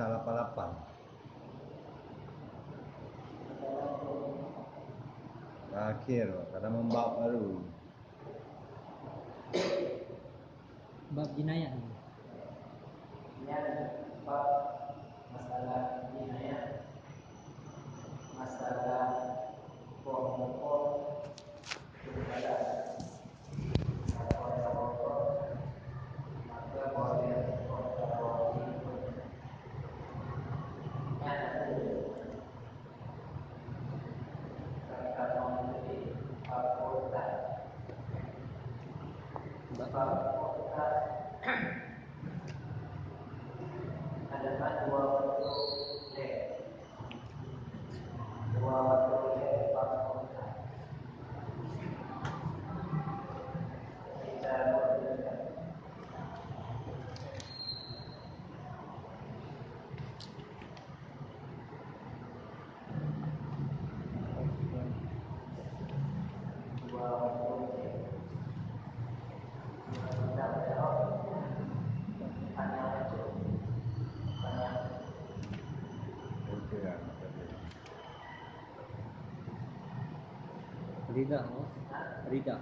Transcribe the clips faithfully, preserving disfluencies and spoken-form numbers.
lapan lapan. Akhir, kada membab baru. Bab jinayat. Nyan bab masalah jinayat, masalah huköm-huköm, masalah Rida, oh. Rida.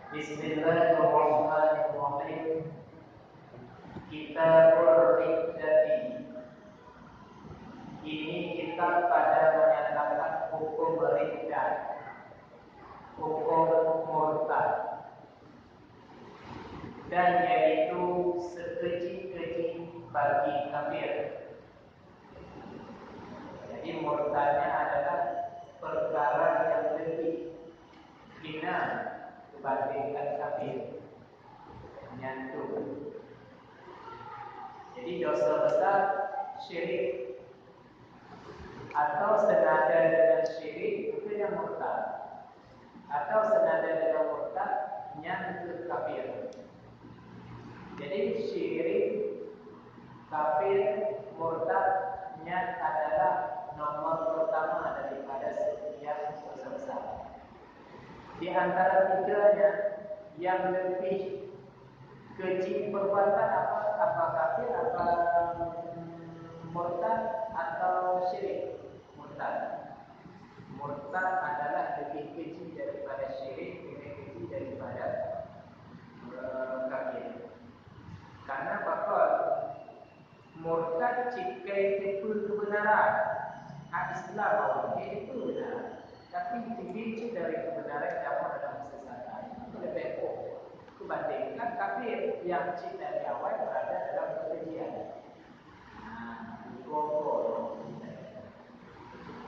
Bismillahirrahmanirrahim. Kitabur Riddati. Ini kitab pada menyatakan hukum riddah, hukum murtad, dan yaitu sekeji-keji bagi kafir. Jadi murtadnya adalah perkara yang lebih hina dibandingkan kafir. Nyan tu. Jadi dosa besar syirik atau senada dengan syirik itu yang murtad. Atau senada dengan murtad nyan keu kafir. Jadi syirik, kafir, murtad nyan adalah nomor pertama daripada setiap dosa besar. Di antara tiga nyan yang lebih keji perbuatan apa? Apa kafir, apa murtad, atau syirik? Murtad. Murtad adalah lebih keji daripada syirik, lebih keji daripada, eh, kafir. Karena apa? Murtad cit keu keubeunaran. Hak Islam awak nyan keu keubeunaran. Tapi jibri cit dari keubeunaran, jatuh dalam kesesatan. Itu lebih pok. Kubandingkan kafir yang cit dari awal berada dalam kekejian. Nah, itu.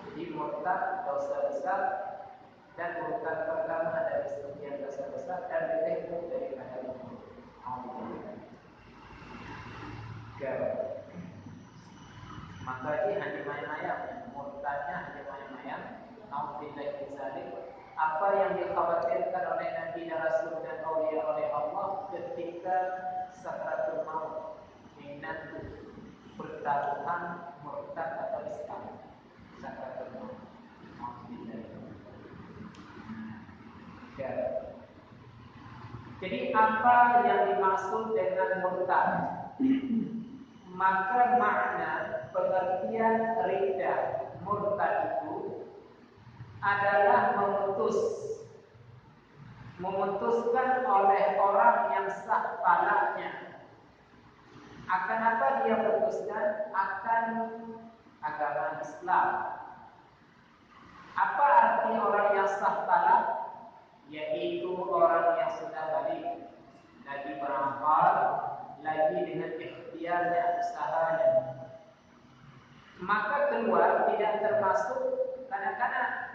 Jadi murtad dosa besar dan urutan pertama dari sekian dosa besar dan lebih buruk daripada itu. Alhamdulillah. Tiga. Maka ini hanya mayang-mayang, murtadnya hanya mayang-mayang. Alhamdulillah. Apa yang dikhawatirkan oleh Nabi dan Rasul dan aulia oleh Allah ketika sakratul maut, minat pertaruhan murtad atau Islam. Jadi apa yang dimaksud dengan murtad? Maka makna pengertian riddah murtad itu adalah memutus, memutuskan oleh orang yang sah talaknya. Akan apa dia putuskan? Akan agama Islam. Apa arti orang yang sah talak? Yaitu orang yang sudah balik, lagi berakal, lagi dengan ikhtiarnya, usahanya. Maka keluar tidak termasuk kanak-kanak.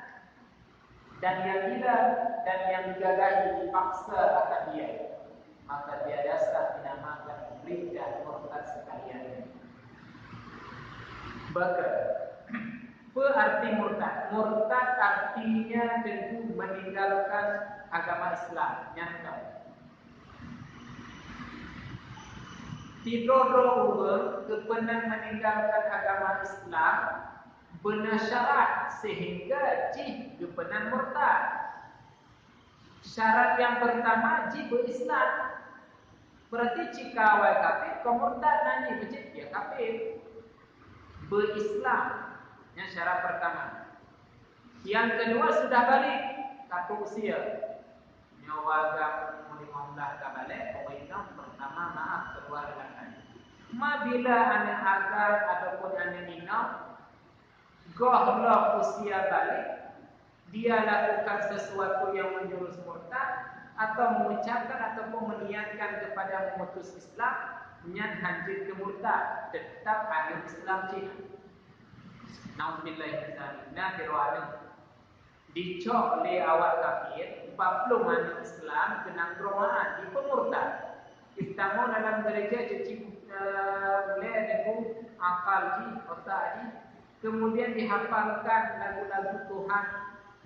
Dan yang gila dan yang digagahi dipaksa akan dia, maka tiada sah dinamakan riddah murtad sekalian. Bahkan Peue arti murtad? Murtad artinya teungku meninggalkan agama Islam. Nyan tau. Sidroe-droe ureuëng geupeunan meninggalkan agama Islam beuna syarat sehingga jih geupeunan murtad. Syarat yang pertama jih beu-Islam. Berarti cika awai kafir, kon murtad, na nyan beucit dia kafir. Beu-Islam, nyan syarat pertama. Yang kedua sudah balik, ka peuusia. Nyoe agam umur lima belas ka balek, pokok inong pertama maaf keluar dengan. Ma bila aneuk agam ataupun aneuk inong goh lom usia balik, dia lakukan sesuatu yang menjurus murtad atau mengucapkan ataupun meniatkan kepada memutus Islam, nyan hanjeuet keu murtad, tetap aneuk Islam cit. Nauzubillah min zalik. Nah, tiru aneuk. Dicok lé awak kafir, empat puluh aneuk Islam keunang droe meu'ah, dipeumurtad. Itamong dalam gereja ceucik, eh, ulée deungon akal jih, otak jih, kemudian dihafalkan lagu-lagu Tuhan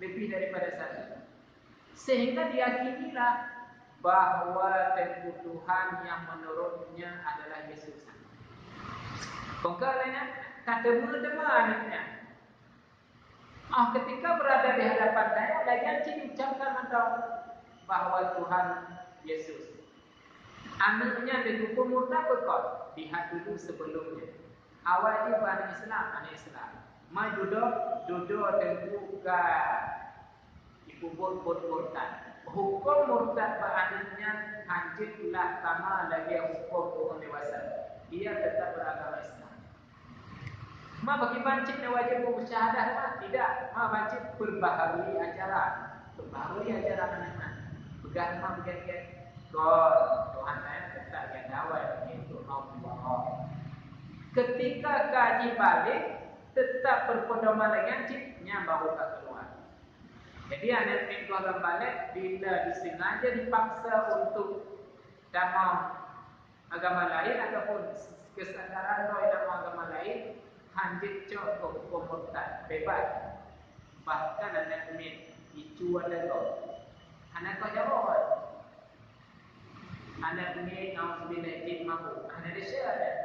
lebih daripada satu. Sehingga diyakinilah bahwa Teungku Tuhan yang menurutnya adalah Yesus. Kon ka lagée nyan, ka teuma-teuma aneuk nyan. Ah, ketika berada di hadapan tanyoe, lagée cit diucapkan mantong bahwa Tuhan Yesus. Aneuk nyan dihuköm murtad beukon, lihat dulu sebelumnya. Awai jih bak aneuk Islam, aneuk Islam. Ma dudoe, dudoe teungku ka jipeubuet buet murtad. Huköm murtad bak aneuk nyan hanjeuet lah sama lagée huköm ureuëng dewasa. Dia tetap beragama Islam. Ma bagi bancit na wajéb beusyahadah ma? Tidak. Ma bancit perbaharui ajaran. Perbaharui ajaran aneuk nyan. Peugah ma peugah-peugah. Kon, Tuhan nyan tetap nyang dawai yaitu Allah. Ketika ka jibalek, tetap berpedoman lagée nyan cit, nyan baru ka keuluar. Jadi aneuk miet goh lom balek bila disengaja dipaksa untuk tamong agama lain ataupun kesadaran droe tamong agama lain, hanjeuet cok keu huköm murtad, bebas. Bahkan aneuk miet jicu aneuk gob. Hana keu jaroe. Aneuk miet, nauzubillah, jeuet mabök. Hana desya aneuk.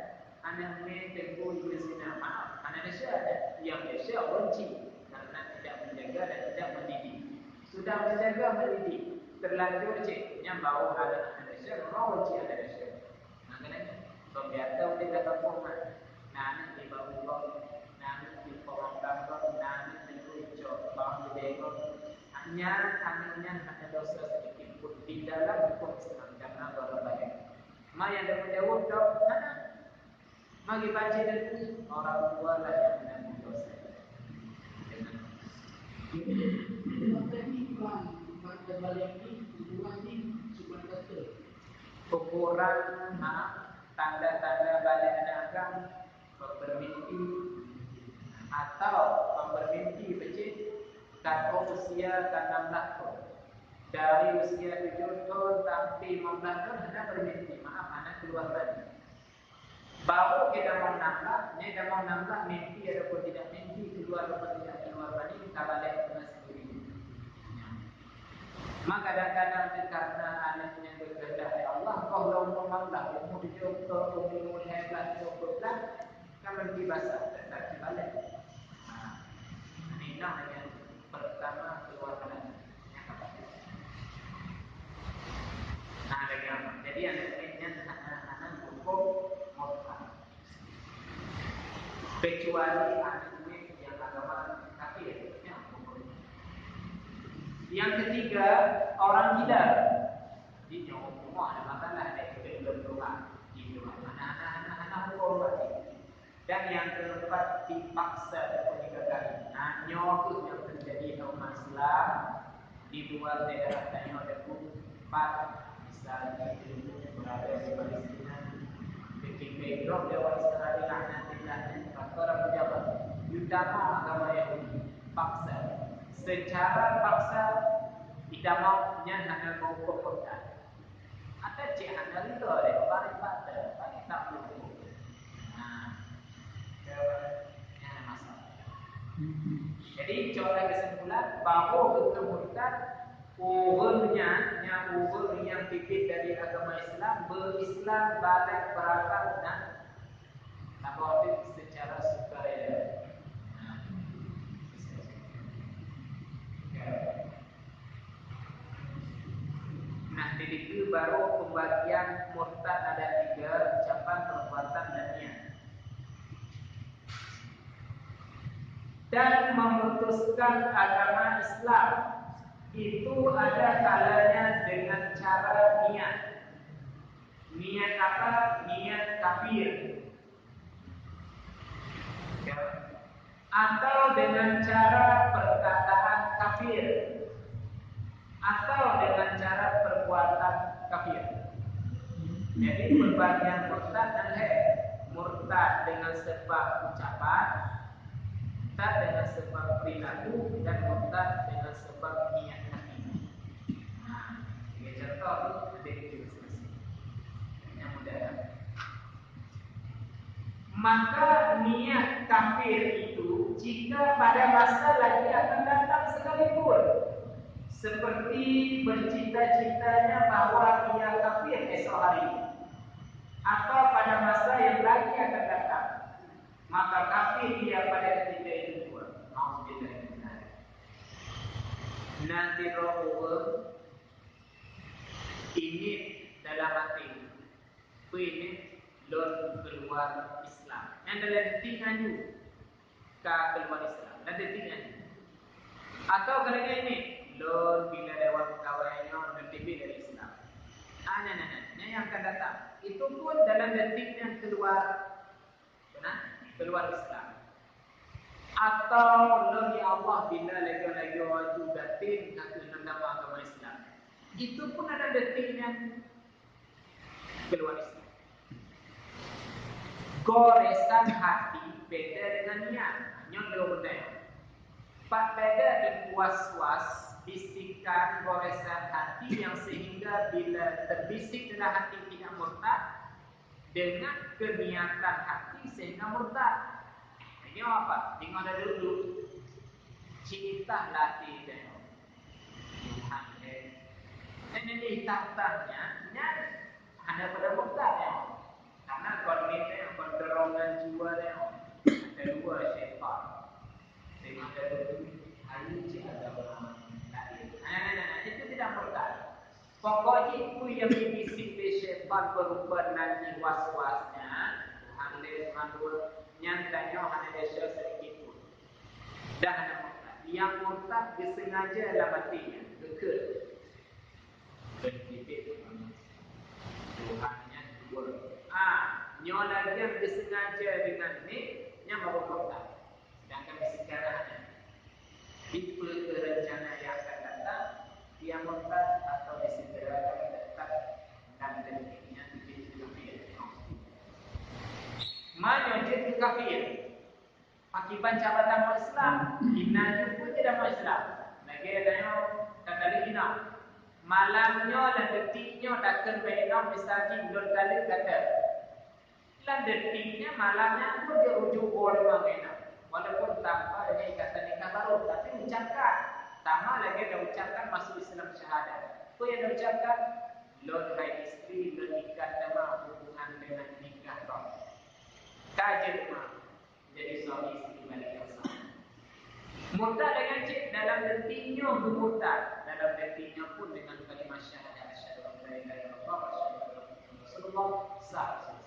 Aneuk miet teungku beuzina, maaf, hana desya aneuk. Nyang desya ureuëng chik karena tidak menjaga dan tidak mendidik. Sudah menjaga, mendidik, terlanjur chik, nyan baru aneuk hana desya, memang ureuëng chik hana desya. Nah, keunan nyan. Kon biasa udeb lam gampông nyan. Na aneuk di bawah gob, na aneuk di pawang gob, na aneuk di ucok bang di bengkok. Nyan, aneuk nyan hana desya sedikit pun di dalam huköm Islam karena baru balek. Ma nyang teumeujaweueb dok hana. Ma geubaca deungon orang tua lah nyang hana desya. Ukuran, ha, tanda-tanda balek aneuk agam, pembermimpi atau pembermimpi becik, ka usia ka enam belas thon. Dari usia tujuh thon sampai lima belas thon hana bermimpi, maaf, hana keluar mani. Baru ke tamong enam belas, nyoe tamong enam belas mimpi ataupun tidak mimpi, keluar ataupun tidak keluar mani, ka balek teuma sendiri. Ma kadang-kadang tu karena aneuk nyan geukeundak lé Allah, goh lom umur enam belas, umur tujuh belas, umur lima belas, umur dua belas, ka meuti basah, dan tak balek. Ha, ini nah yang pertama keluar aneuk. Nah, lagée nyan. Jadi aneuk nyan hana, hana huköm murtad. Kecuali aneuk miet nyang agama kafir, nyan huköm. Yang ketiga, orang gila. Di nyoe huköm ada masalah dari belum Tuhan. Di luar mana, hana, hana, hana huköm berarti. Dan yang keempat, dipaksa ataupun digagari. Nah, nyoe kheueh nyang terjadi di umat Islam di luar daerah tanyoe dan empat, misalnya ilmu berada di Palestina. Ketika Ibrahim lewat Israel, laknatillah, kata orang pejabat, "Yutama agama Yahudi, paksa." Secara paksa, itamong nyan hana meuhuköm murtad. Ada cek hana rida deh, paling batal, paling tak boleh. Nah, ya, ya, masalah. Jadi, cok lagèe kesimpulan, bahwa keu murtad, ureueng nyan, nyan ureueng nyang pipit dari agama Islam, beu-Islam, balek, berakal, dan saboh teuk secara sukarela. Nah, di situ baru pembagian murtad ada tiga, ucapan, perbuatan, dan niat. Dan memutuskan agama Islam itu ada kalanya dengan cara niat. Niat apa? Niat kafir. Ya. Atau dengan cara perkataan kafir, atau dengan cara perbuatan kafir. Jadi, pembagian murtad dan lhèe. Murtad dengan sebab ucapan, murtad dengan sebab perilaku, dan murtad dengan sebab niat hati. Nah, tiga contoh tu ada di masing-masing. Yang mudah. Maka niat kafir itu jika pada masa lagi akan datang sekalipun, seperti bercita-citanya bahwa ia kafir esok hari, atau pada masa yang lagi akan datang, maka kafir ia pada ketika itu juga. Nauzubillah min dzalik. Nanti roh ureueng ingat dalam hati, "Peue nyoe lôn keuluar Islam." Nyan dalam detik nyan ju ka keuluar Islam, dalam detik nyan ju. Atau kadang ini, "Lôn bila lewat pegawai nyoe, lôn teubiet dari Islam." Ah, nyan, nyan, nyan, nyan nyang akan datang. Itu pun dalam detik nyan keuluar, nah, keuluar Islam. Atau lôn, ya Allah, bila lagèe-lagèe aju datin ka keuh lôn tamah agama Islam. Itu pun dalam detik nyan keuluar Islam. Goresan hati beda dengan niat. Nyoe dua benda. Pat beda deungon was-was, bisikan, goresan hati yang sehingga bila terbisik dalam hati tidak murtad, dengan keniatan hati sehingga murtad. Nyoe apa? Deungon dulu. Cinta lati tengok. Tuhan, eh. Ini ni tah-tah nyan, nyan hana pada murtad, ya. Karena kon ni tengok, kon dorongan jiwa tengok. Ada dua syaitan. Tengok ada dua, hari cik ada orang lain. Nah, nah, nah, nah, itu tidak murtad. Pokok jih peue nyang jibisik lé syaitan beurubah nanti was-wasnya, Tuhan lé, Tuhan dua, nyan tanyoe hana desya seudikit pun. Dah hana murtad. Nyang murtad geusengaja lam até nyan, geukheun. Beutitip Tuhan nyan dua. Ah, nyoe lagèe geusengaja deungon ni, nyan baru murtad. Sedangkan sekarang hana. Dipeue rencana yang akan datang, dia murtad atau disegerakan datang dan demikian menjadi kafir. Meunyoe jeuet keu kafir, akiban cabatan umat Islam, inan jeuet pun jeuet dalam Islam. Lagèe tanyoe takalon inong. Malam nyoe lam detik nyoe takheun bak inong, misal jih lôn kalon gata. Lam detik nyan, malam nyan pun dia ujoe boh lima mena. Walaupun tanpa ada ikatan nikah baru, tapi ucapkan. Sama lagèe dah ucapkan masuk Islam syahadat. Apa yang dia ucapkan? Lôn hai isteri, lôn ikat teuma hubungan dengan nikah roh. Ka jeuet teuma jadi suami isteri balik yang sama. Murtad dengan cit dalam detik nyoe geumurtad. Dalam detik nyoe pun dengan kalimah syahadat, "Asyhadu an la ilaha illallah wa asyhadu anna Muhammadar Rasulullah," sah Islam.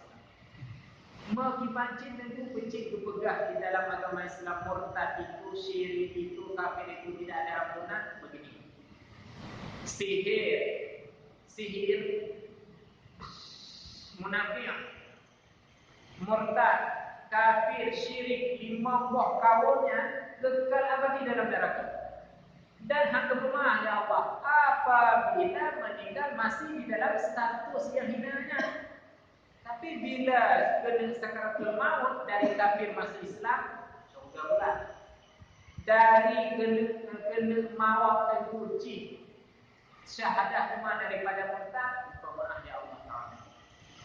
Meukiban cit teungku peucit geupeugah di dalam agama Islam murtad itu, syirik itu, kafir itu tidak ada ampunan, begini. Sihir, sihir, munafik, murtad, kafir, syirik, limong boh kaul nyan kekal abadi dalam neraka. Dan hana peumeu'ah, ya Allah, apabila meninggal masih di dalam status yang hina nyan. Tapi bila keuneuk sakaratul maut dari kafir masuk Islam, syurga bulan. Dari keuneuk, keuneuk mawöt teungku jih syahadah teuma daripada murtad, peumeu'ah ya Allah Taala.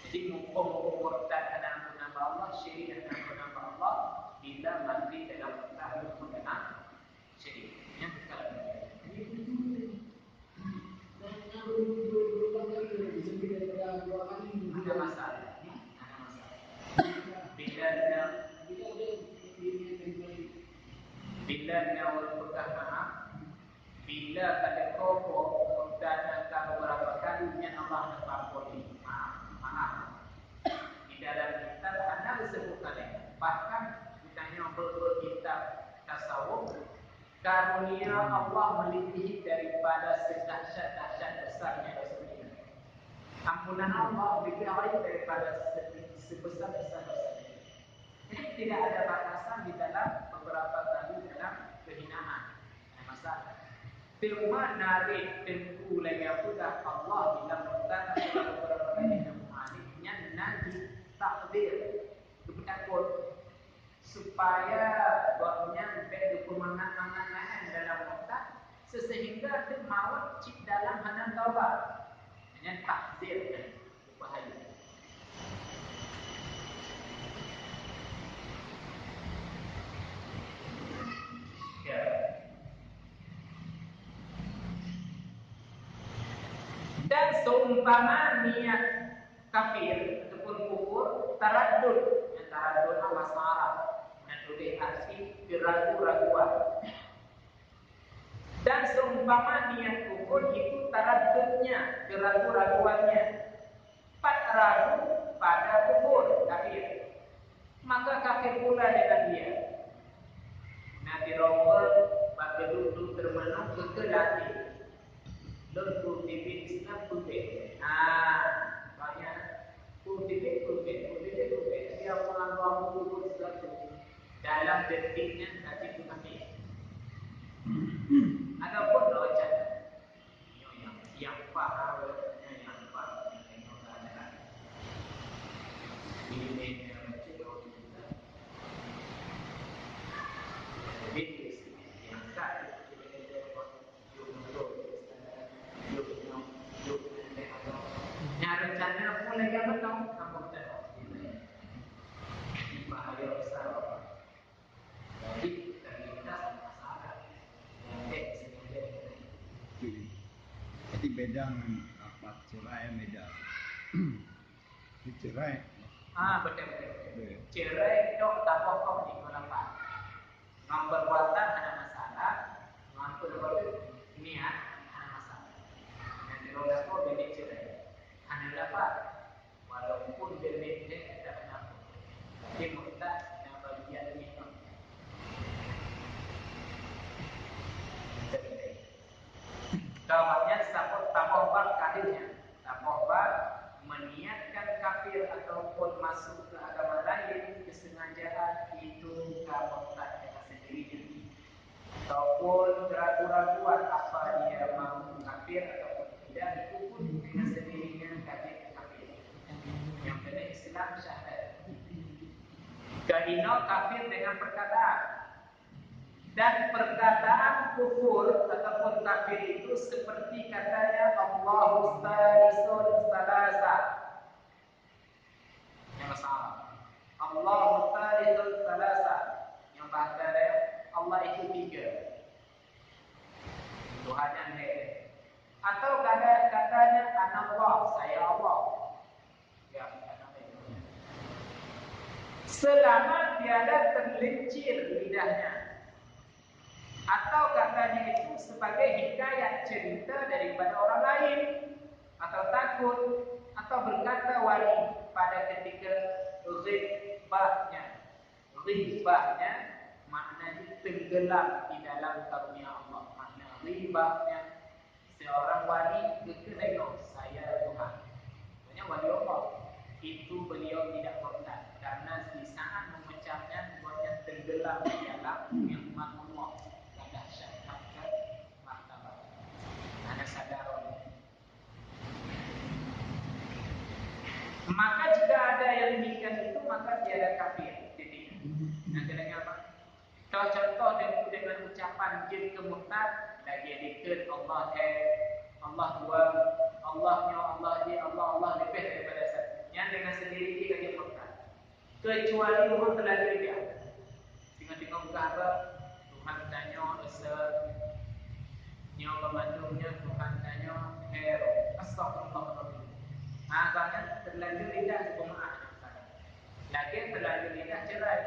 Jadi, muphom-muphom murtad hana ampunan bak Allah, syirik hana ampunan bak Allah, bila mati dalam murtad, muphom Karunia Allah melebihi daripada sedahsyat-dahsyat besarnya dosa kita. Ampunan Allah lebih baik daripada se-, sebesar-besar dosa kita. Jadi, tidak ada batasan di dalam beberapa kali dalam kehinaan. Nah, masa teuma narék teungku lagée peugah Allah di dalam Quran, beberapa kali dalam hadis, nyan nabi takdir, geupeutakot. Supaya gobnyan bék geupeumangat-mangat laén dalam murtad, seuhingga teuk mawöt cit dalam hana taubat. Nyan takzir nyan, beubahaya. Ya. Dan seumpama niat kafir ataupun kufur, taraddud. Nyang taraddud bahasa Arab, meunan tuléh arti keragu-raguan. Dan seumpama niat kufur itu taraddudnya, keragu-raguannya, pat ragu pada kufur, kafir, maka kafir pula dengan dia. Nabi Rawal bak keudroe-droe teurimong keu lati. Lôn peue teubiet Islam peubet. Ha, banyak. Peue teubiet peubet, peue teubiet peubet. Tapi apa Allah peubet sesuatu dalam detik nyan, tapi tu kafir. Adapun lawatan nyoe nyang siap paham, nyoe nyang paham, nyoe nyang paham. Ini yang macam orang kita. Jadi, yang tak Nyan rencana pun lagée meunoe, kamoe teuka. Bahaya besar. Jadi, terlintas masalah. Jadi, beda ngon apa cerai, beda. Cerai. Ah, betul, betul, betul. Betul. Cerai tok tapoh kong di kolam. Ngon perbuatan hana masalah, ngon perbuatan niat hana masalah. Nyan di dalam lakoe beuneuk cerai. Hana dapat. Walaupun beuneuk lé tak kenapa. Tapi murtad na bagian niat. Betul, betul. Kawannya saboh taboh bak kalinya, taboh bak meniatkan kafir ataupun masuk ke agama lain kesengajaan, itu ka murtad dengan sendirinya. Ataupun keraguan-raguan apa dia mau kafir ataupun tidak, itu pun dengan sendirinya kafir kafir. Yang penting Islam syahadat. Ka inoe kafir dengan perkataan. Dan perkataan kufur ataupun kafir itu seperti katanya, "Allahu tsalitsu tsalatsa." Nyang bahasa Arab. "Allahu tsalitsu tsalatsa." Nyang bahasa Arab, Allah itu tiga. Tuhan yang lain. Atau kata, katanya, "Anallah, saya Allah." Selama tiada terlincir lidahnya, atau katanya itu sebagai hikayat cerita daripada orang lain, atau takut, atau berkata wali pada ketika ghibahnya. Ghibahnya maknanya tenggelam di dalam karunia Allah. Makna ghibahnya Seorang wali geukheun lagèe, "Saya Tuhan." Maknanya wali Allah. Itu beliau tidak murtad, karena di saat mengucapnya, buatnya tenggelam di dalam nikmat Allah dan dahsyat martabat. Hana sadar. Maka jika ada yang demikian itu, maka tiada kafir. Jadi, yang kena apa? Teucontoh deungon, deungon ucapan jeuet keu murtad, lagèe dikheun Allah, eh, Allah dua, Allah nyoe, Allah jih, Allah, Allah leubeh daripada satu. Nyan deungon sendiri jih ka jeuet murtad. Keucuali ureueng teulanjur jak. Singoh-singoh peugah apa? Tuhan tanyoe, Ustaz. Nyoe banmandum nyoe Tuhan tanyoe, eh, astagfirullahaladzim. Ha, bahkan teulanjur lidah peumaáh. Lagèe teulanjur lidah cerai.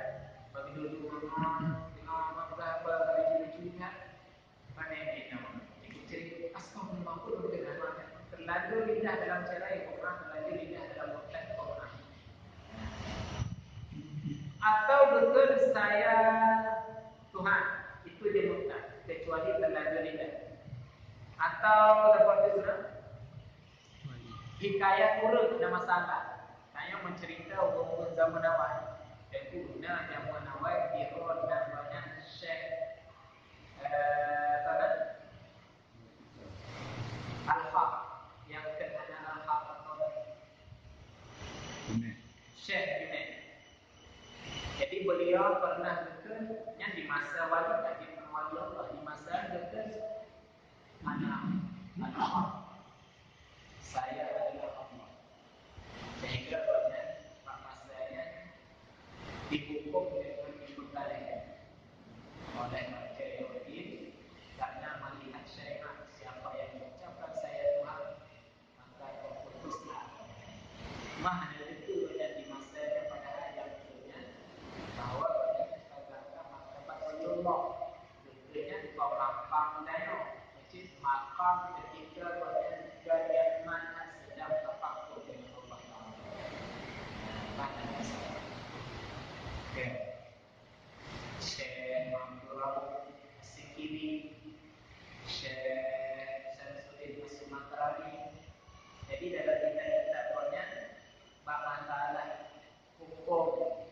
Bagi dulu rumah, tengok apa peugah apa, lucu-lucu lidah. Pandai ni nama. Jadi, astagfirullah pun udah kena makan. Terlanjur lidah dalam cerai, Quran. Terlanjur lidah dalam murtad, Quran. Atau betul saya Tuhan, itu dia murtad. Ke Kecuali terlanjur lidah. Atau seperti itu, hikayat ureueng na masalah. Tanyoe mencerita ureueng zaman awai. Teungku na zaman awai, di Iran namanya Syekh, eh, apa nama? Al-Haq. Yang kenal Al-Haq atau Syekh Junaid. Jadi beliau pernah geukheun nyan di masa wali, lagi wali Allah, di masa geukheun anak, anak Allah. Saya adalah Allah. Sehingga banyak bak masa nyan dihukum dengan dipeukara oleh raja Yahudi karena melihat syariat, siapa yang mengucapkan saya Tuhan, maka terputuslah. Mah hana itu dan di masa nyan padahal yang punya bahwa banyak kita martabat Allah. Contohnya, di makam tanyoe, meucit makam ketika gobnyan gobnyan mangat sedang tapakoh dengan Allah Taala. Nah, mana masalah? Oke. Syekh Abdul Rahman Sikili, Syekh Syamsuddin As-Sumatrani. Jadi, dalam kitab-kitab gobnyan, bak masalah hukum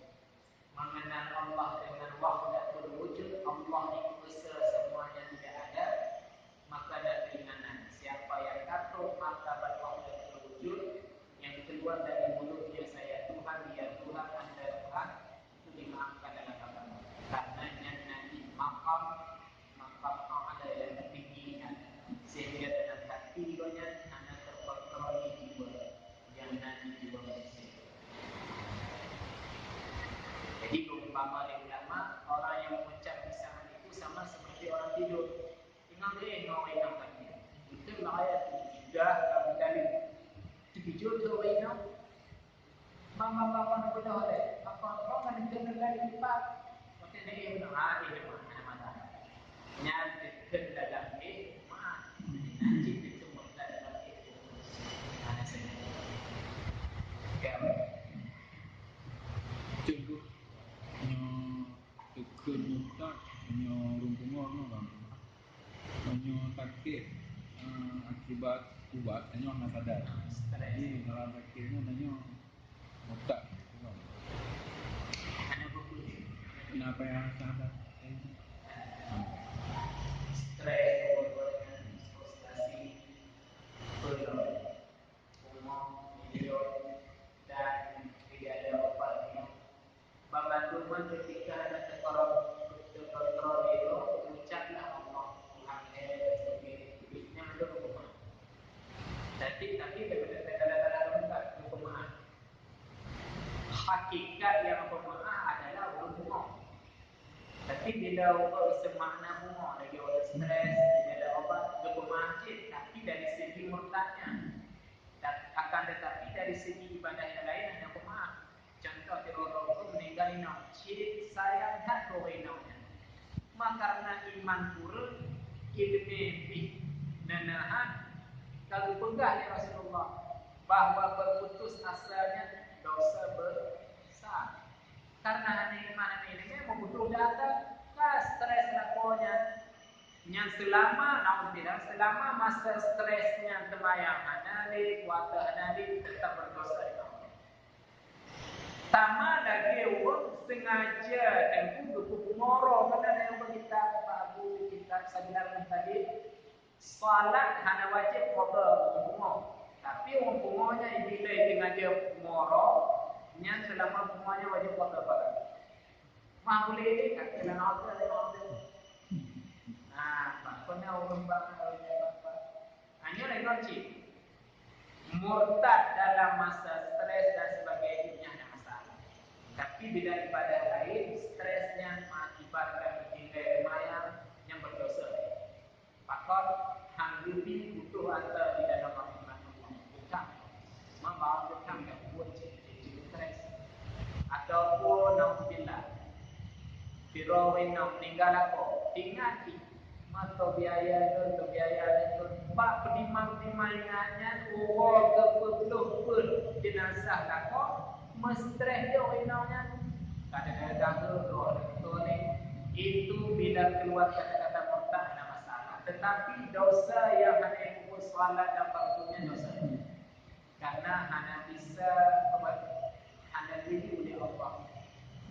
mengenal Allah dengan wahdatul wujud, Allah yang kuasa semua yang tidak ada, maka ada keringanan. Siapa yang katob martabat wahdatul wujud, yang keluar dari mulutnya saya Tuhan, dia Tuhan, Anda Tuhan, itu dimaafkan dalam agama. Karena nyan nabi makam, makam a'la yang tinggi nyan. Sehingga dalam hati gobnyan hana terkontrol di jiwa. Yang nabi jiwa manusia. Jadi, umpama oleh ulama, orang yang mengucap lisan itu sama seperti orang tidur. Ingat deh, ngon orang inong tadi. Itu makanya tiga kali. Terkejut tu orang inong. Mama-mama nak bedah deh. Apa-apa kan kita lagi lipat. Macam ni, ah, ini mana mana. Nyan teukeun dalam hikmah. Nyan cit teukeun dalam hikmah. Mana saja. Oke. Contoh, nyoe teukeun murtad, nyoe ureueng pungo, nyoe bang. Nyoe sakét, eh, akibat ubat, nyoe hana sadar. Jadi, dalam sakét nyoe, nyoe Murtad. Kenapa yang sabar? Stres, kemudian frustrasi, burnout, umum, milion, dan tidak ada obatnya. Pembantuan ketika ada terkontrol, terkontrol itu, ucaplah Allah, Tuhan saya dan sebagainya. Duitnya ada rumah. Tapi, tapi, tapi, tapi, tapi, tapi, tapi, tapi, Hakikat nyang peumaáh adalah ureuëng pungo. Tapi bila ureuëng seumakna pungo, lagée ureuëng stres, bila ada obat, geupeumaáh cit, tapi dari segi murtadnya. Dan akan tetapi dari segi ibadah yang lain hana peumaáh. Contoh, di ureuëng meuninggai inong, cit sayang that keu inong nyan. Ma karena iman kureueng, ileumé pih neuneuhan, ka geupeugah lé Rasulullah bahwa berputus asa nyan dosa besar. Karena hana iman, hana ileumé, meubudoh data, ka stres lakoe nyan. Nyan seulama, naudzubillah, seulama masa stres nyan teumayang hana lé, puasa hana lé, teutap berdosa di Allah. Sama lagée ureuëng sengaja teungku geupeupungo droe, meunan nyang beukitab, Pak Abu, kitab Sabilan Muhtadin, salat hana wajéb qadha pungo. Tapi ureuëng pungo nyan bila sengaja pungo droe, nyan seulama pungo nyan wajéb qadha pahala. Mah boleh, kata dalam auto, dalam auto. Nah, bak kona ureuëng bak, bak, bak. Hanya lagi cit. Murtad dalam masa stres dan sebagainya hana masalah. Tapi bila ibadah lain, stresnya mengakibatkan tinggai lumayan yang berdosa. Pakon hang geubi butoh atra di dalam rahmat Allah. Utang. Membawa utang yang buat cit-cit stres. Ataupun, naudzubillah, sidroe inong meninggal lakoe. Ingat cit, mantong biaya lôn, biaya lôn. Bak peudimang-peudimang ingat nyan, uroe geupeubloh peuet jeunazah lakoe, meustres jih inong nyan. Kadang-kadang tu, tu, tu ni, itu bila keluar kata-kata murtad, nama Tapi dosa nyang hana peubuet salat dan fardu nyan dosa. Karena hana bisa, hana geuyue lé Allah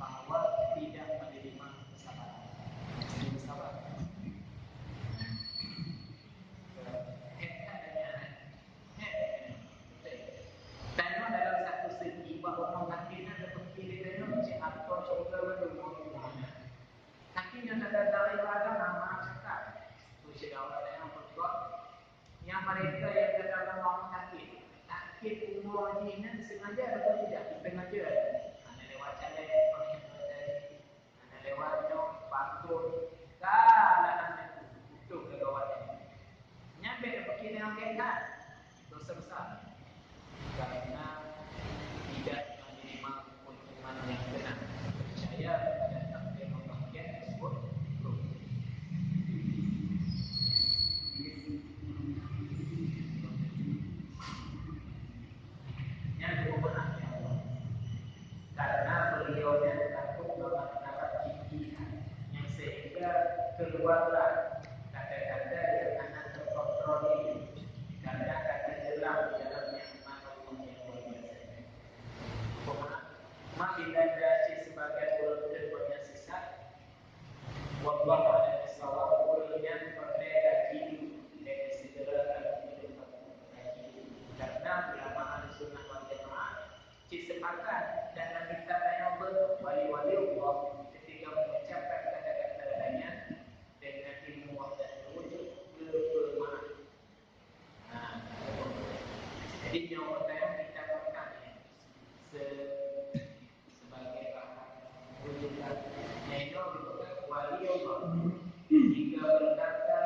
bahwa tidak menerima kesabaran. Jadi sabar. Hebat adanya. Hebat. Tanyoe dalam satu segi bahwa mungkin ada pemikiran tanyoe macam apa syurga mandum. Tapi nyang tanda-tanda agama maaf cakap. Usia awak yang berbuat yang mereka yang terkadang orang sakit, sakit umur jih nyan sengaja atau tidak disengaja. Hana lewat caleg, hana lewat nyok, pantun, segala hal itu butuh kegawatan. Nyan bèk tapikir dengan gét that, dosa besar. Karena tidak menerima hukuman yang benar. Percaya pada takdir Allah yang tersebut. Yang kedua, ya Allah. Karena beliau yang takut bahwa mendapat cicilan yang sehingga keluarlah kata-kata yang akan terkontrol ini. Karena kata jelas di dalamnya mana Allah yang luar biasa. Cuma, bila ada si sebagai ulun yang sesat, wallahu a'lam bishawab, ulun yang pernah kaji dari segala kaji. Karena ulama Ahlussunnah wal Jamaah cit sepakat dan Nabi kata yang ber-, wali-wali Allah ketika mengucapkan kata-kata lainnya dengan ilmu dan wujud kepemahaman. Nah, jadi nyoe yang kita makan se-, sebagai bahan rujukan. Nyoe wali Allah. Jika berkata,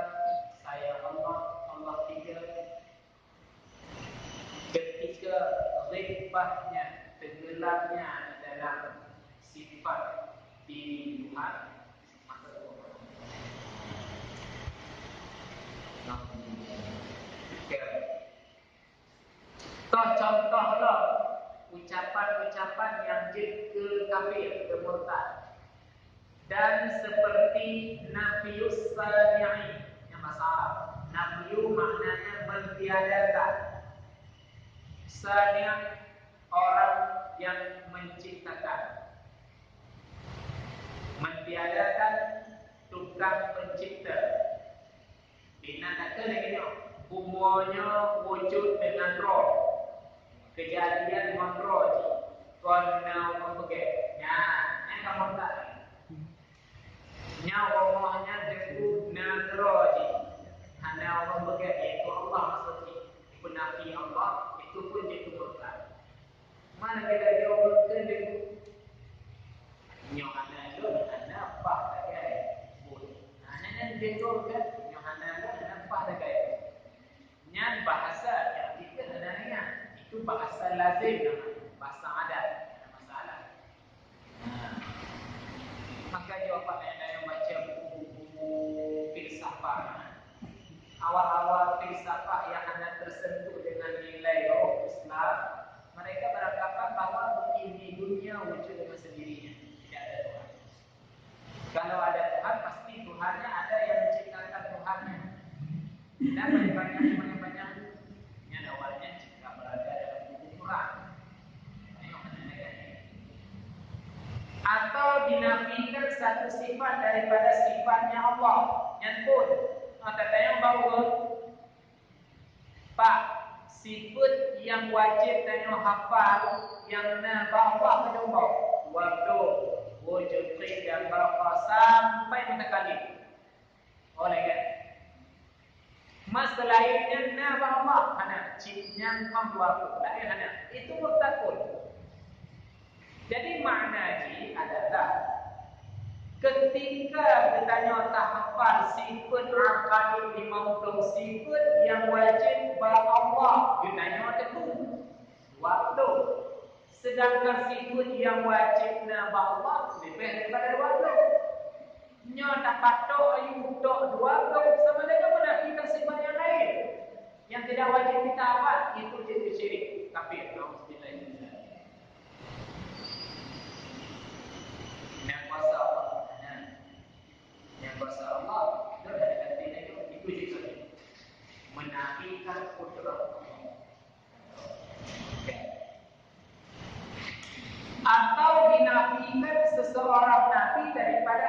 "Saya Allah, Allah tiga," ketika ghibahnya, tenggelamnya dalam sifat diri Tuhan, maka Tuhan. Toh contoh lom ucapan-ucapan nyang jeuet keu kafir, keu murtad. Dan seperti nafiyus sani'i, nyang bahasa Arab. Nafiyu maknanya mentiadakan. Sani' orang yang menciptakan. Mentiadakan tukang pencipta. Bina takheun lagèe nyoe, bumoe nyoe wujud deungon droe. Keujadian ngon droe jih, kon na ureueng peugèt. Nyan, nyan ka murtad. Nyan rumoh nyan teungku na droe jih, hana ureueng peugèt, yaitu Allah maksud jih. Peunafi Allah, itu pun jeuet keu murtad. Mana kita jawab keudeung? Nyoe hana lôn, hana paih sagai buet. Nah, nyan, nyan jeuet kan? Nyoe hana lôn, hana paih sagai buet. Nyan bahasa nyang kita hana ingat. Itu bahasa lazim namanya, bahasa adat, hana masalah. Nah, maka jawab Pak Dayang baca buku-buku filsafat. Awal-awal filsafat yang hana tersentuh dengan nilai roh Islam, mereka beranggapan bahwa mungkin di dunia wujud dengan sendirinya, tidak ada Tuhan. Kalau ada Tuhan, pasti Tuhannya ada yang menciptakan Tuhannya. Dan banyak-banyak, banyak-banyak. Yang awalnya juga berada dalam kuburan. Ayo, mana lagi? Atau dinafikan satu sifat daripada sifatnya Allah. Nyan pun, maka tayang bahwa Pak, sifat yang wajib tanyoe hafal nyang na bak Allah keudroe, wabdu, wujud, qidam, baqa, sampai mutakallim. Oleh kan? Mas lain nyan na bak Allah, hana. Cit nyan kon dua ploh, lain hana. Itu mutakun. Jadi, makna jih adalah, ketika geutanyoe tahafal sifat aqaid limong ploh sifat nyang wajéb bak Allah, geutanyoe teupeue dua ploh. Sedangkan sifat nyang wajéb na bak Allah leubeh daripada dua ploh. Nyoe tapatok ayue tok dua ploh sama dengan menafikan sifat nyang laén. Nyang tidak wajéb kita hafal, itu jeuet syirik, kafir. Nauzubillah min dzalik. Nyang kuasa Allah. Nah, nyang kuasa Allah, itu dah dikatakan itu, itu juga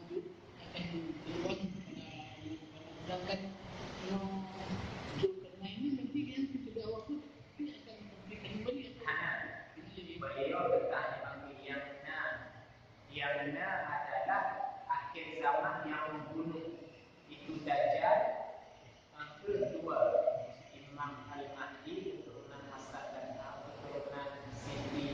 lanjut akan keluar pada, pada sedangkan kalau Zulkarnain ini nanti dia sudah waktu, dia akan memberikan kembali apa yang Beliau letak di bangku yang na. Yang na adalah akhir zaman yang membunuh. Itu Dajjal. Yang kedua, Imam Al-Mahdi, keturunan Hasan dan, ah, keturunan Siti,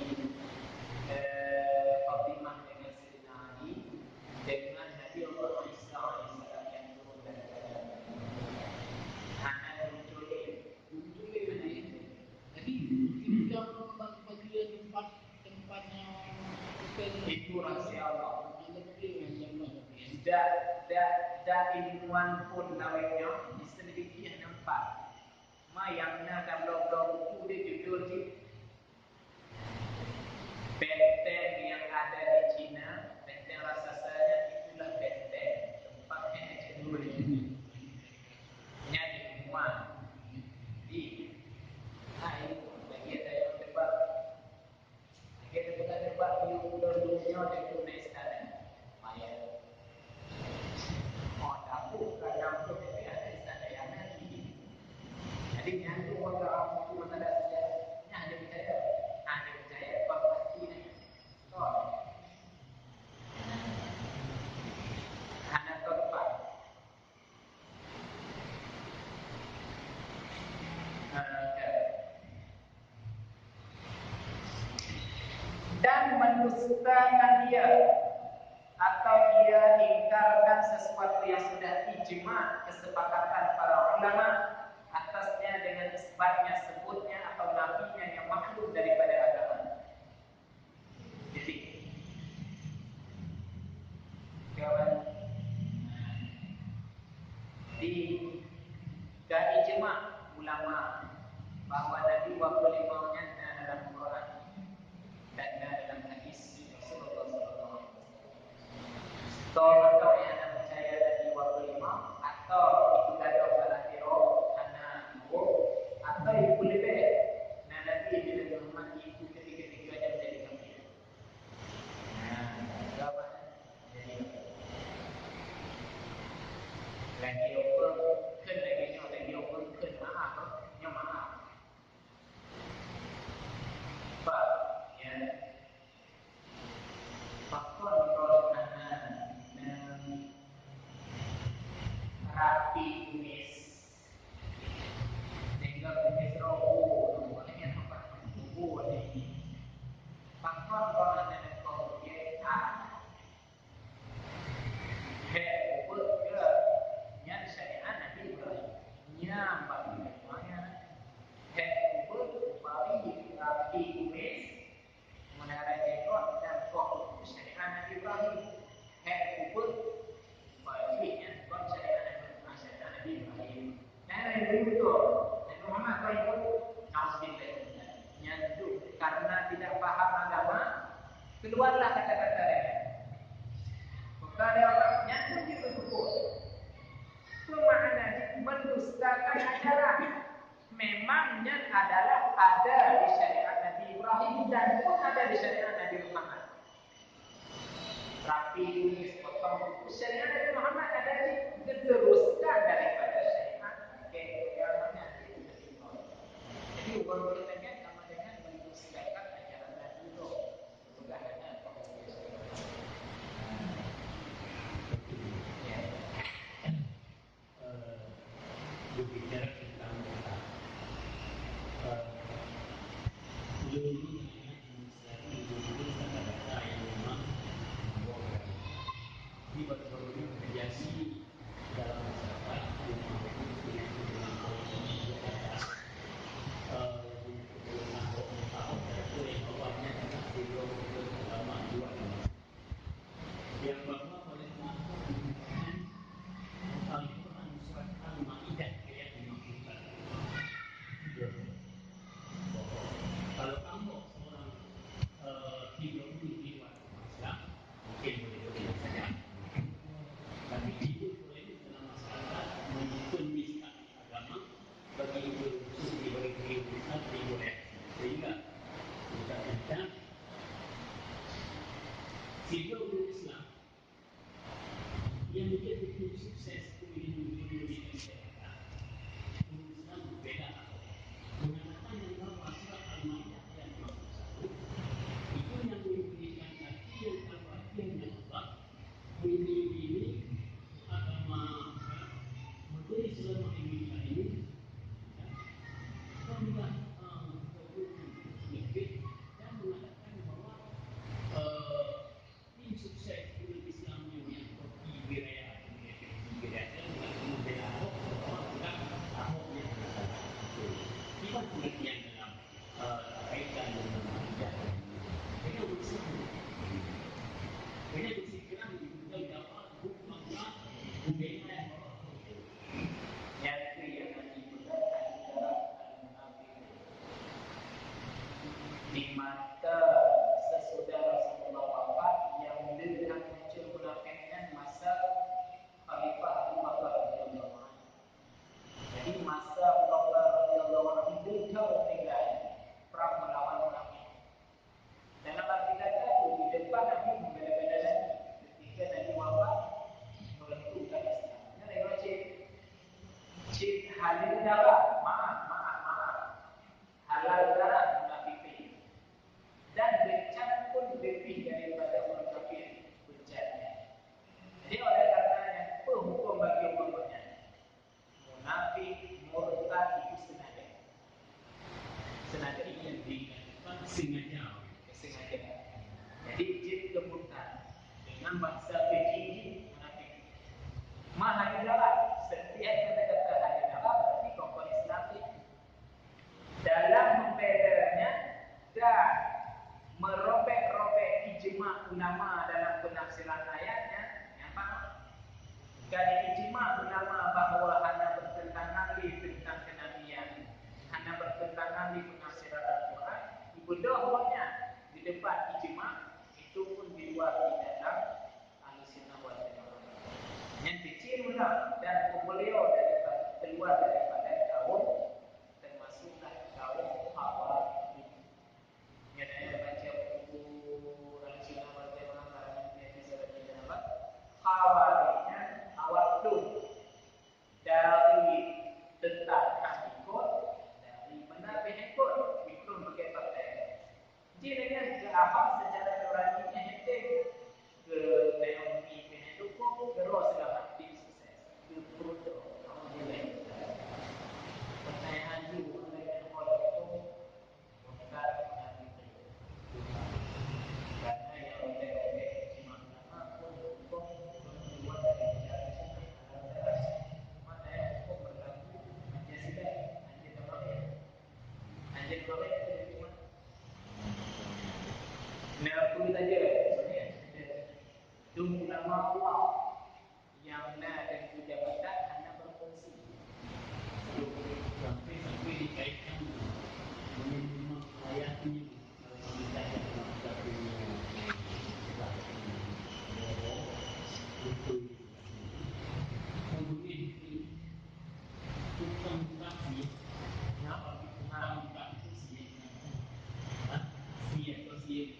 eh, Fatimah dengan Sayyidina Ali, dengan Nabi Allah Isa alaihissalam yang turun dari Dajjal. Hana muncul. Jadi, ketika orang bagi tempat, tempatnya, itu rahasia Allah. Tidak, tidak, tidak ilmuwan pun lawetnya bisa demikian nampak. Ma yang na dalam buku dia judul cit. Benteng yang ada di Cina, benteng raksasanya, itulah benteng tempatnya Cina. Nyan ilmuwan. Di, hai, bagi ada yang debat. Akhirnya kita debat di udah dunia dan guna istana. Payah. Oh, tapi kalau untuk ada istana yang nanti. Dustakan dia atau ia ingkarkan sesuatu yang sudah ijma, kesepakatan para ulama atasnya dengan isbatnya, sebutnya atau nafinya yang maklum daripada agama. Titik. Jawaban. Di, ka ijma ulama bahwa Nabi dua puluh lima nyan na dalam Quran dan na dalam hadis Rasulullah sallallahu alaihi wasallam. Toh mantong nyang hana peucaya Nabi dua puluh lima, atau itu gadôh salah tiro, hana meuwoe, atau itu leubeh na Nabi bila Muhammad itu ketika-ketika aja menjadi kafir. Nah, jawaban jadi kafir. Lagi apa? Kan lagi nyoh, lagi apa? Kan maaf, nyoh maaf. Pak, ya. Pakon roh aneuk nang rapi kumis, sehingga kumis roh, namanya apa? Kubu ada ini. Pakon roh aneuk kau dia, ah. Hek ubeuet ke nyan syariat Nabi Ibrahim. Nyan bagi semuanya. Hek ubeuet bagi rapi kumis, meunara jenggot dan koh syariat Nabi Ibrahim. Hek ubeuet bagi nyan kon syariat Nabi, syariat Nabi Ibrahim. Nabi Muhammad kau ikut, nauzubillah. Nyan tu, karena tidak paham agama, keluarlah kata-kata lain. Bukan ada orang nyan pun juga betul. Pemakna mendustakan ajaran. Memang nyan adalah ada di syariat Nabi Ibrahim dan pun ada di syariat Nabi Muhammad. Rapi kumis, potong kuku, syariat Nabi Muhammad ada di, diteruskan daripada syariat, oke, agama Nabi Ibrahim. Jadi, orang bertanya sama dengan mendustakan ajaran Nabi Nuh. Bukan hanya pengajian syariat. Ya. Eh, berbicara tentang dosa. Eh, dulu hanya administrasi, dulu kata-kata yang memang membawa kepada. Jadi, baru-baru ini terjadi dalam masyarakat, yang mampu dengan, dengan kondisi yang terbatas. Eh, jadi, kita tahu, tahu, ada yang awalnya adalah beliau, beliau agama luar. Yang bahwa oleh Tuhan menggunakan Al-Quran surat Al-Maidah ayat lima puluh satu. Kalau kamu seorang, eh, tidak boleh di luar Islam, mungkin boleh-boleh saja. Tapi tidak boleh dalam masyarakat menuntun misal agama bagi itu khusus diberi kehidupan di boleh. Sehingga kita minta sehingga umat Islam yang menjadi tim sukses pemilihan gubernur di masyarakat, umat Islam berbeda. Mengatakan yang bahwa surat Al-Maidah yang lima puluh satu itu yang memberikan arti yang terbaik yang Allah Ini, ini agama Islam, betul Islam Indonesia ini, ya, pemerintah, eh, sedikit dan mengatakan bahwa, eh, tim sukses umat Islam yang, yang di wilayah, di wilayah, di wilayah, Bangsa keji munafik. Mah hana dalam, setiap kata-kata hana dalam, berarti kompon Islam ni. Dalam membelanya dan merobek-robek ijma ulama dalam penafsiran ayatnya, nyang paham? Jadi ijma ulama bahwa hana bertentangan di tentang kenabian, hana bertentangan di penafsiran Al-Quran, ibeudôh awaknya di depan ijma, itu pun di luar di dalam Ahlussunnah wal Jamaah. Yang kecil mula dan pembeliau daripada, keluar daripada kaum, termasuklah kaum Khawarij. Nyan ayat baca buku Ahlussunnah wal Jamaah karangan Muhammad Salafi Jawa. Khawarij nyan awak tu dari tentang hak ikut, dari mana pihak ikut, ikut pakai partai. Jadi dengan ke Ahok secara nurani nyan henteu ke Naomi pihak dukung, ke Ros dalam tim sukses. Ke Pruto, alhamdulillah. Pertanyaan tu, pertanyaan tu, Ulama Allah nyang na dan jabatan hana berfungsi. Sampai-sampai dikaitkan dengan ayat ini, kalau kita baca dalam kitab ini, tukang tafsir, tukang tafsir, si atau si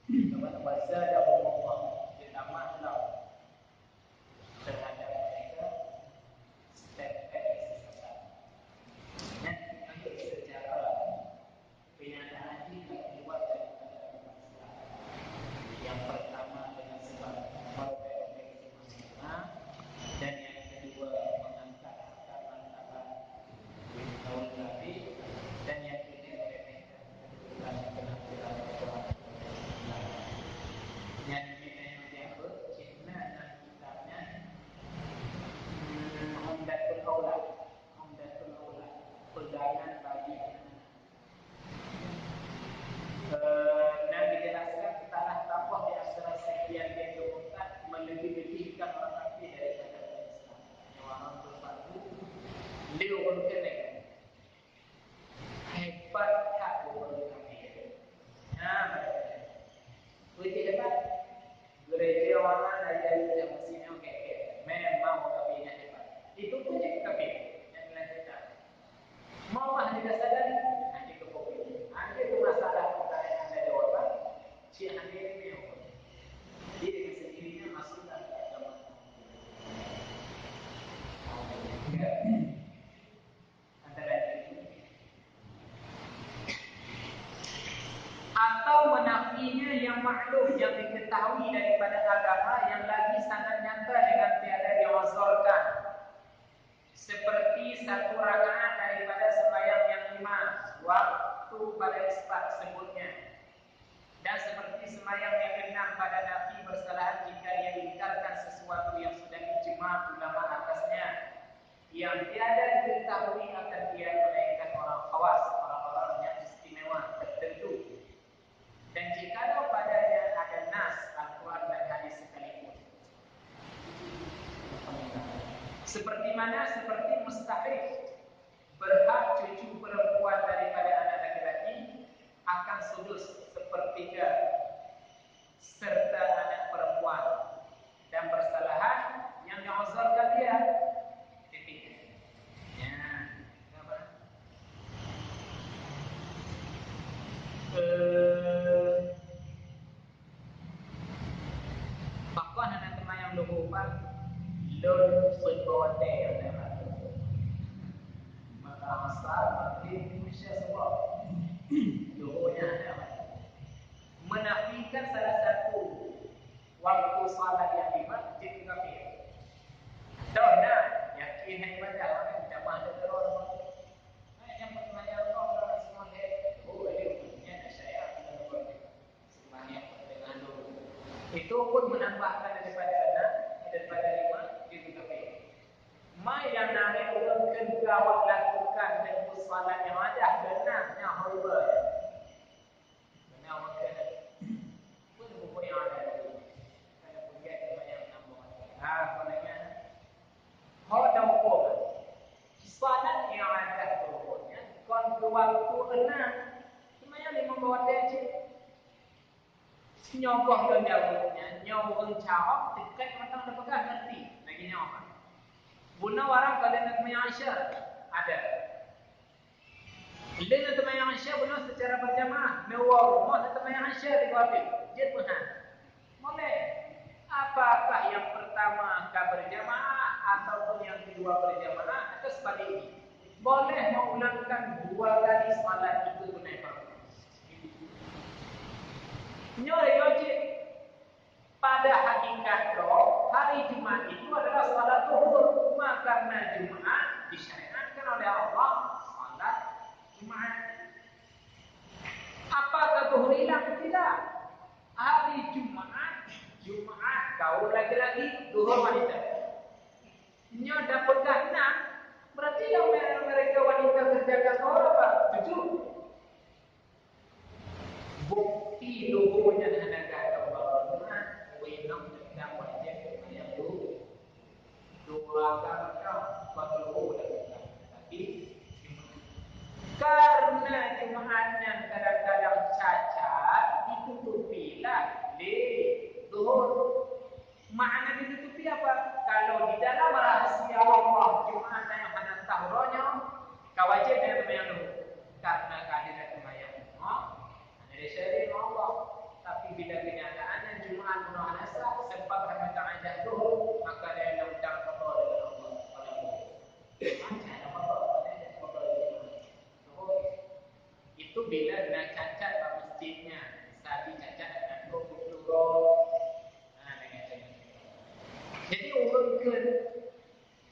Kepada kuasa dan Allah ditambah terhadap mereka step-step kesesatan. Dan secara kenyataan kita keluar daripada agama Islam. Yang pertama dengan sebab merobek-robek semua agama, dan yang kedua mengantar harta martabat kaum Nabi, dan yang ketiga meremehkan kedudukan penampilan agama Islam. Yang diminta yang siapa? Cina dan Umdatul Aulad, Umdatul Aulad, pegangan bagi anak-anak. Eh, dan dijelaskan tanah taboh di antara sekian pintu kota melebih-lebihkan orang kafir daripada orang Islam. Nyawa orang berbatu, lé ureueng keunong. Hebat that ureueng kafir. Nah, betul. Betul hebat. Gereja awaknyan laju nyang meusinyoe kèk-kèk, memang ureueng kafé nyan hebat. Itu pun nyang kafé, nyang dilanjutkan. Mau ahli dasar tadi, nanti ke kopi. Nanti itu masalah pertanyaan dari orang, si ahli ilmu. Jadi dengan sendirinya masuk dalam agama. Antara ini. Atau menafinya yang maklum, yang diketahui daripada agama yang lagi sangat nyata dengan tiada diozorkan. Seperti satu rakaat daripada sembahyang yang lima, waktu pada isbat sebutnya. Dan seperti sembahyang yang enam pada nafi bersalahan jika ia ingkarkan sesuatu yang sudah ijma ulama atasnya, yang tiada diketahui akan dia melainkan orang khawas, orang-orang yang istimewa tertentu. Dan jikalau padanya ada nas Al-Quran dan hadis sekalipun. Seperti mana? Seperti mustahik berhak cucu perempuan daripada anak laki-laki akan sudus sepertiga serta anak perempuan dan persalahan yang diuzurkan dia. Titik. Ya, apa? Eh, pakon anak teman yang lupa, lon pun bawa teh, Asar, Maghrib, Isya, Subuh. Zuhurnya ada. Menafikan salah satu waktu salat yang lima, jadi kafir. Tahu tak? Yakin hai ibadah, kan? Jamaah ada terus. Nah, yang pertanyaan Allah, orang semua, eh, oh, eh, punya saya, kita berbuat. Sebanyak pertengahan dulu. Itu pun menambahkan daripada enam, daripada lima, jadi kafir. Mai nyang na lé ureueng kheun keu awak lakukan teungku salat nyang adah beuna nyan ho iba. Beuna ureueng kheun. Pun buku nyang adah dulu. Kana peugah teuma nyang nambah. Ha, kon lagèe nyan. Ho dan huköm. Salat nyang adah dulu nyan kon keu waktu enam. Cuma nyang limong watèe cit. Nyoe goh lôn jaweueb nyan, nyoe ureueng cawöng teuka mantong teupeugah ngerti lagèe nyoe. Bunoe barang ka lheueh na teumanyong Isya, ada. Lheueh na teumanyong Isya bunoe secara berjamaah, neuwoe rumoh na teumanyong Isya di Kuwati, jeuet meuhan. Boleh. Apakah yang pertama ka berjamaah ataupun yang kedua berjamaah atau sebaliknya? Boleh mengulangkan dua kali salat itu tunai fardu. Nyoe yo cit. Pada hakikat droe, hari Jumat itu adalah salat zuhur. Maka karena Jumat disyariatkan oleh Allah salat Jumat. Apakah zuhur hilang? Tidak. Hari Jumat, Jumat kaum laki-laki, zuhur wanita. Nyoe dah peugah enam, berarti yang mereka wanita kerjakan zuhur apa? Tujuh. Bukti luhur nyan hana gata bangun, ureueng inong teuka wajéb seumayang du-, dua rakaat bak luhur dah bukan. Tapi, Jumaat. Karena Jumaat nyan kadang-kadang cacat, ditutupi lah lé luhur. Makna ditutupi apa? Kalau di dalam rahasia Allah, Jumaat nyang hana teuh uroe nyoe, ka wajéb nyan seumayang luhur. Karena ka lheueh na seumayang nyoe, hana disyarik ngon Allah. Tapi bila kenyataan nyan Jumaat bunoe hana sah, sebab hana teuadah luhur, maka dia undang-undang qada dengan Allah. Qada luhur. Macam mana qada? Qada luhur. Itu bila na cacat bak masjidnya, sabi cacat na dua puluh droe. Nah, dengan cara itu. Jadi, ureueng kheun,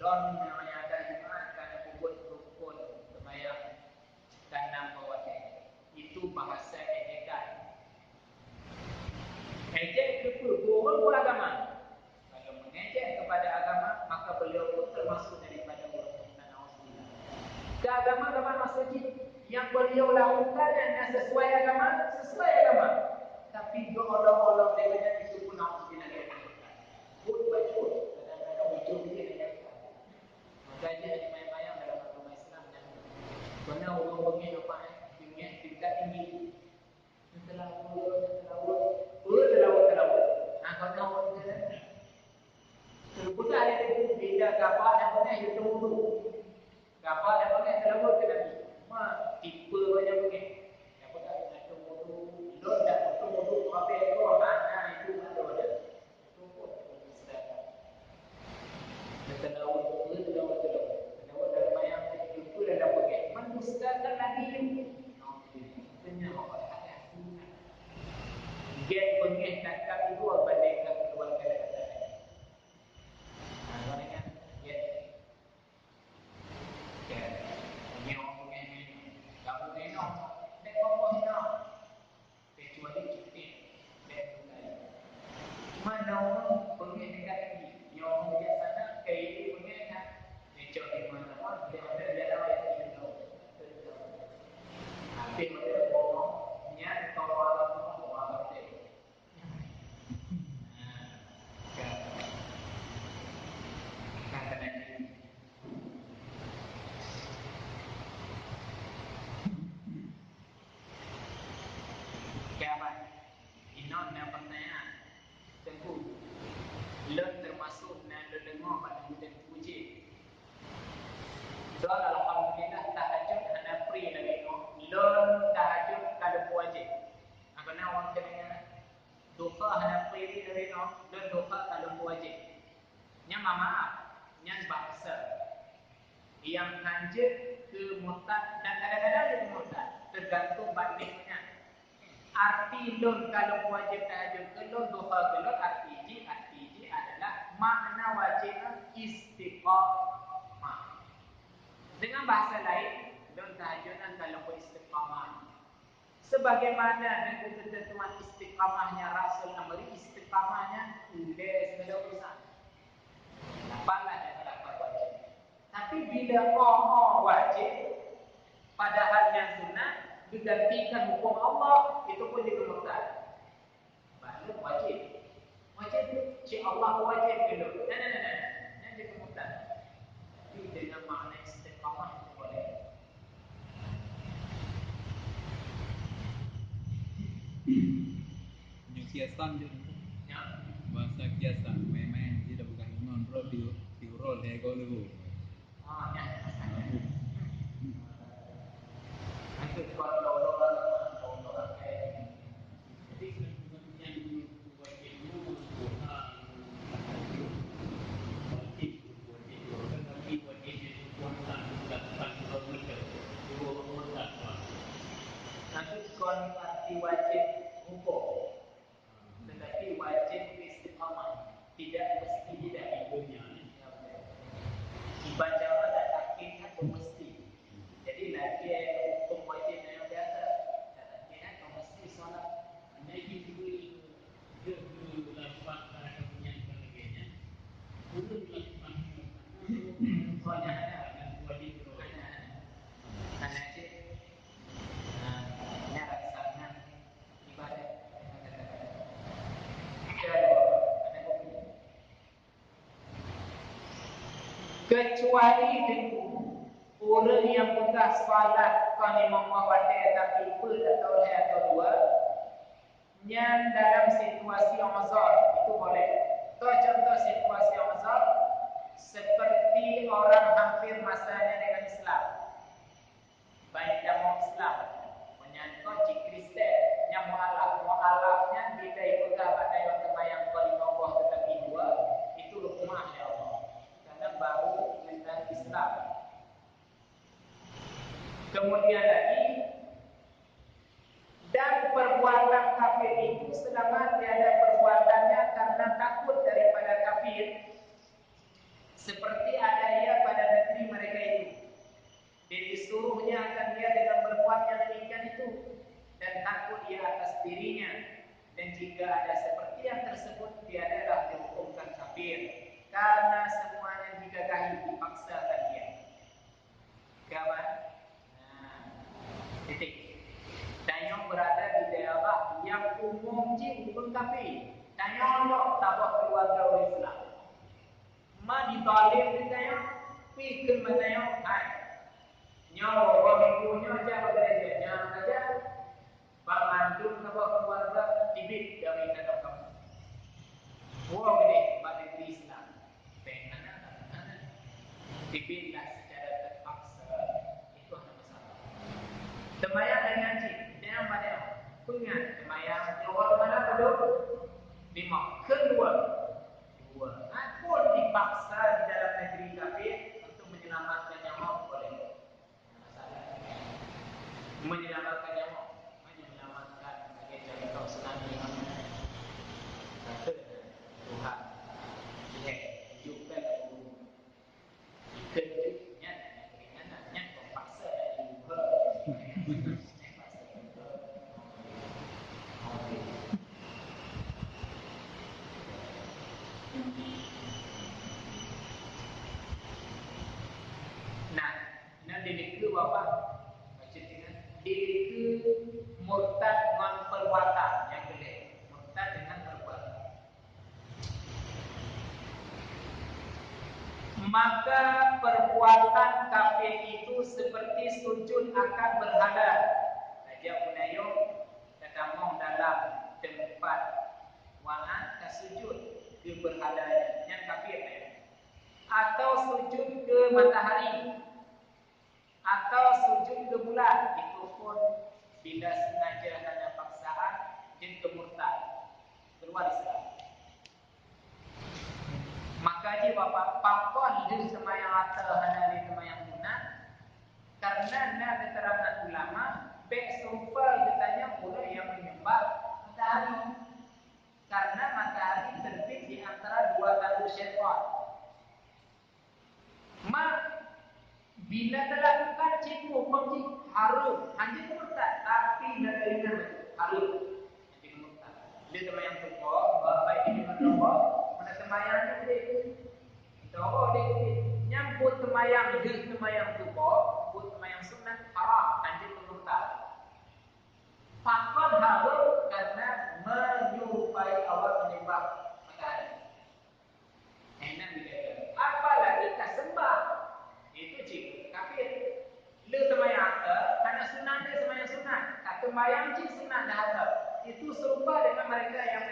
don nyang ada iman, kana peubuet rukun seumayang, kana meuwatée. Itu bahasa ejekan. Ejek keu peue? Keu ureueng beragama. Kalau mengejek kepada agama, maka beliau pun termasuk daripada orang murtad, naudzubillah. Ke agama-agama masjid yang beliau lakukan yang sesuai agama, sesuai agama. Tapi diolok-olok dengan itu pun naudzubillah dari murtad. Pun baca, kadang-kadang ujung dia hanya maka dia dibayang-bayang dalam agama Islam dan benar orang bengih lupa, eh, bengih tingkat tinggi. Teulaweuet, teulaweuet. Peue teulaweuet, teulaweuet? Nah, kau tahu, kan? Terputar dia tu, bila kapal dah penuh, dia tu wudu. Kapal dah penuh, teulaweuet ke Nabi. Ma, tipe banyak penuh. Dah penuh, dia tu wudu. Lon dah tu wudu, habis tu, ha, nah, itu tak ada. Teuka lawan, teuka lawan, teuka lawan. Teuka lawan dalam ayat itu pun ada pakai. Mendustakan Nabi. Tanya apa ada sunat. Gen pengeh kakak itu bandingkan keluarga dan kata. Nah, maknanya, ya. Ya. Nyoe pengeh ni. Kamu ni no. Dek apa ni no? Kecuali cuti, dek bukai. Mana orang pengeh dekat lagi? Nyoe biasanya kayak ini pengeh kan. Kecuali mana-mana, dia ada, dia ada yang tinggal. Tapi ada orang yang tahu orang, orang deh. Nah, kan. Kan kena ni. Kiamat. Inoe na pertanyaan. Teungku, lôn termasuk na lôn deungoe bak teungku-teungku jih. Lôn alhamdulillah tahajud hana pri lagèe nyoe. Lôn tahajud ka lôn wajéb. Apa na ureueng keuneuk duha hana pri lagèe nyoe? Lôn duha ka lôn wajéb. Nyan mamaaf, nyan bangsa. Nyang hanjeuet keu murtad dan kadang-kadang dia murtad, tergantung bandingnya. Arti lôn kalau wajib tahajud ke lôn, duha ke lôn, arti jih, arti jih adalah makna wajib istiqamah. Dengan bahasa lain, lôn tahajud nan kalau istiqamah. Sebagaimana dengan ketentuan istiqamahnya Rasul Amri, istiqamahnya uleh segala urusan. Lapan lah dan lapan wajib. Tapi bila oh, oh wajib, padahal yang sunat digantikan hukum Allah, itu pun jadi murtad. Baru wajib. Wajib tu cik Allah wajib dulu. Nah, nah, nah, nah. Nah, jadi murtad. Tapi dengan makna istiqamah itu boleh. Nyoe kiasan je. Ya. Bahasa kiasan, main-main je dah bukan ngon bro di di urol deh gol tu. Ah, ya. Itu kalau orang orang orang kayak jadi Tapi kon arti wajib hukum, tetapi wajib istiqamah, tidak mesti tidak di dunia ni. Ibaca dan takdir kan mesti. Jadi lagi hukum wajib yang biasa, dan takdir kan mesti solat. Nabi dulu Geuh-geuh lapan barang nyan ka lagèe nyan. Ulôn lakukan solat dan wajib droe. Hana cit. Nah, nyan rasa nyan ibadat. Kecuali ureueng nyang peugah salat kon limong watèe tapi peuet atau lhèe atau dua, nyan dalam situasi uzur, itu boleh. Toh contoh situasi uzur, seperti orang hampir masanya dengan Islam. Baik kamoe Islam, meunyoe kon cit Kristen, nyang mualaf. Mualaf nyan bila ipeugah bak tanyoe teumayang kon limong boh teutapi dua, itu hukmah lé Allah. Karena baru mengenal Islam. Kemudian lagi, dan perbuatan kafir itu selama tiada perbuatannya karena takut daripada kafir, seperti ada ia pada negeri mereka itu. Dan disuruhnya akan dia dengan berbuat yang demikian itu, dan takut ia atas dirinya, dan jika ada seperti yang tersebut, tiadalah dihukumkan kafir, karena semuanya digagahi dipaksakan dia. Kawan? Nah, titik. Tanyoe berada di daerah yang umum jih ureueng kafir. Tanyoe lok saboh keluarga ureueng Islam. Ma dizalim di tanyoe, pi kheun bak tanyoe, hai. Nyoe, dua minggu nyoe jak bak gereja, nyang saja. Bak mandum saboh keluarga tibit dari tanah kamoe. Woe keudeh bak negeri Islam. Péng hana, tanah hana. Tibitlah secara terpaksa, itu hana masalah. Teumayang dengan cit, jangan banyak. Peungat teumayang, nyoe mana dulu? Lima. Kedua, dua. Pun dipaksa di dalam negeri kafir untuk menyelamatkan nyawa, boleh. Menyelamatkan nyawa, menyelamatkan, bagi contoh tsunami. Kata Tuhan, "Hai, tunjukkan aku." Ikut nyan, nyan keringanan, nyan terpaksa dari Tuhan. Nah, nyan dilikeue Bapak, baca dengan dilikeue murtad ngon perbuatan nyang keulhèe. Murtad dengan perbuatan. Maka perbuatan kafir itu seperti sujud akan berhala. Raja Unayo Tatamong dalam teumpat waat tasujud keu beurhala nyan, nyan kafir nyan. Atau sujud keu matahari, atau sujud keu bulan, itu pun bila sengaja hana paksaan, jeuet keu murtad, keuluar Islam. Maka jih Bapak, pakon lheueh seumayang ata hana lé seumayang sunat, Karena na keterangan ulama, bèk serupa geutanyoe ureueng nyang menyembah matahari. Karena matahari terbit di antara dua tandu syaitan. Ma, bila talakukan cit huköm jih haram, hanjeuet murtad, tapi na teuingat haram. Hanjeuet murtad. Lé teumayang tuboh, baik di depan Allah, mana teumayang jih. Tuboh di, nyang buet teumayang, jeuet teumayang tuboh, buet teumayang sunat, haram, hanjeuet murtad. Pakon haram? Karena menyerupai awak menyembah matahari. Enak dijaga. Apalagi tasembah. Itu cit kafir. Le seumayang, eh, karena sunat le seumayang sunat. Ka seumayang cit sunat dah ada. Itu serupa dengan mereka yang